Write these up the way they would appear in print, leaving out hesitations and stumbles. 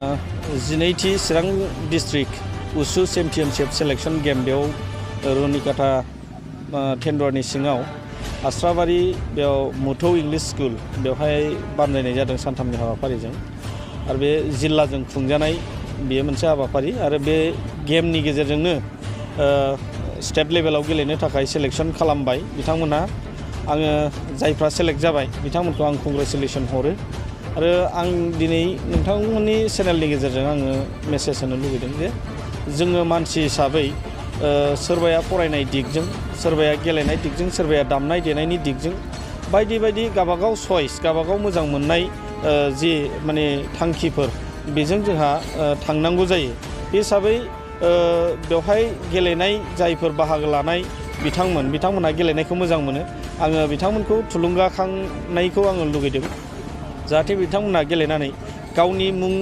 जिनैथि चिरां district उसु championship selection game बेयाव रुनिकाटा टेन्डरनि सिङाव आस्राबारि बेयाव मुथौ इंलिश स्कुल बेवहाय बानजायनाय जादों सानथामनि हाबाफारिजों आरो बे जिल्लाजों खुंजानाय बेयो मोनसे हाबाफारि आरो बे गेमनि गेजेरजोंनो स्टेट लेभेलाव गेलेनो थाखाय सेलेक्शन खालामबाय बिथांमोना आङो जायफ्रा सेलेक्ट जाबाय बिथांमोनखौ आं कंग्रेचुलेसन हरो आरो आं दिनै नोंथांमोननि चेनेलनि गेजेरजों आङो मेसेज होनो लुबैदों जे जोङो मानसि हिसाबै सोरबाया फरायनाय दिगजों सोरबाया गेलेनाय दिगजों सोरबाया दामनाय देनायनि दिगजों बायदि बायदि गाबागाव चइस गाबागाव मोजां मोननाय जि माने थांखिफोर बेजों जोंहा थांनांगौ जायो बे हिसाबै बेवहाय गेलेनाय जायफोर बाहागो लानाय बिथांमोनहा गेलेनायखौ मोजां मोनो आङो बिथांमोनखौ थुलुंगाखांनायखौ आङो लुगैदों जाहाथे बिथांमोनहा गेलेनानै गावनि मुं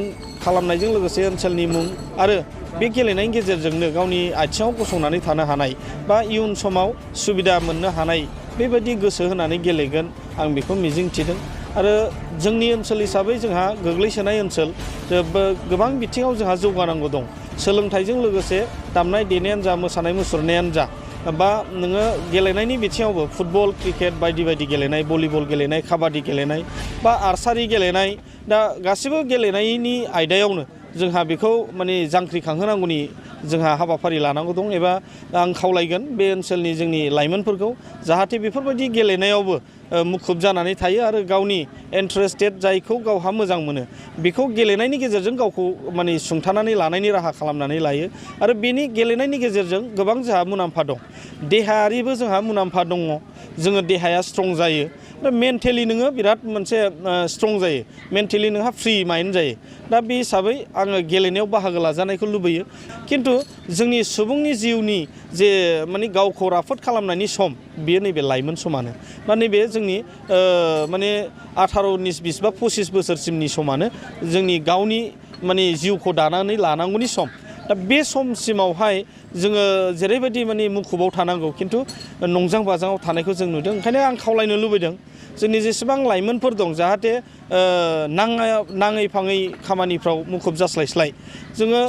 खालामनायजों लोगोसे ओनसोलनि मुं आरो बे गेलेनायनि गेजेरजोंनो गावनि आथिङाव गसंनानै थानो हानाय बा इयुन समाव सुबिदा मोननो हानाय बेबायदि गोसो होनानै गेलेगोन आं बेखौ मिजिंथिदों आरो जोंनि ओनसोल हिसाबै जोंहा गोग्लैसोनाय ओनसोल गोबां बिथिङाव जोंहा जौगानांगौ दं सोलोंथाइजों लोगोसे दामनाय देनायानो जा मोसानाय मुसुरनायानो जा बा नोङो गेलेनायनि बिथिङावबो फुटबल क्रिकेट बायदि बायदि गेलेनाय भलिबल गेलेनाय काबादि गेलेनाय बा आर्सारि गेलेनाय दा गासिबो गेलेनायनि आयदायावनो जोंहा बेखौ माने जांख्रिखांहोनांगौनि जोंहा हाबाफारि लानांगौ दं एबा आं खावलायगोन बे ओनसोलनि जोंनि लाइमोनफोरखौ जाहाथे बेफोरबायदि गेलेनायावबो मुखुब जानानै थायो आरो गावनि इन्टारेस्टेड जायखौ गावहा मोजां मोनो बेखौ गेलेनायनि गेजेरजों गावखौ माने सुंथानानै लानायनि राहा खालामनानै लायो आरो बेनि गेलेनायनि गेजेरजों गोबां जोंहा मुलाम्फा दं देहायारिबो जोंहा मुलाम्फा दङ जोङो देहाया स्ट्रं जायो आरो मेन्टेलि नोङो बिराद मोनसे स्ट्रं जायो मेन्टेलि नोंहा फ्रि माइन्ड जायो दा बे हिसाबै आङो गेलेनायाव बाहागो लाजानायखौ लुबैयो खिन्थु जोंनि सुबुंनि जिउनि जे माने गावखौ राफोद खालामनायनि सम बेयो नैबे लाइमोन समानो बा नैबे जोंनि माने 18-20 बा 25 बोसोरसिमनि समानो जोंनि गावनि माने जिउखौ दानानै लानांगौनि सम दा बे समसिमावहाय जोङो जेरैबायदि माने मुखुबाव थानांगौ खिन्थु नंजां बाजाङाव थानायखौ जों नुदों ओंखायनो आं खावलायनो लुबैदों जोंनि जेसेबां लाइमोनफोर दं जाहाथे नाङै फाङै खामानिफ्राव मुखुब जास्लायस्लाय जोङो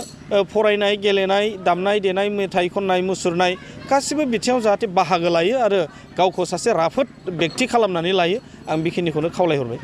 फरायनाय गेलेनाय दामनाय देनाय मेथाइ खननाय मुसुरनाय गासिबो बिथिङाव जाहाथे बाहागो लायो आरो गावखौ सासे राफोद बेक्ति खालामनानै लायो आं बेखिनिखौनो खावलायहरबाय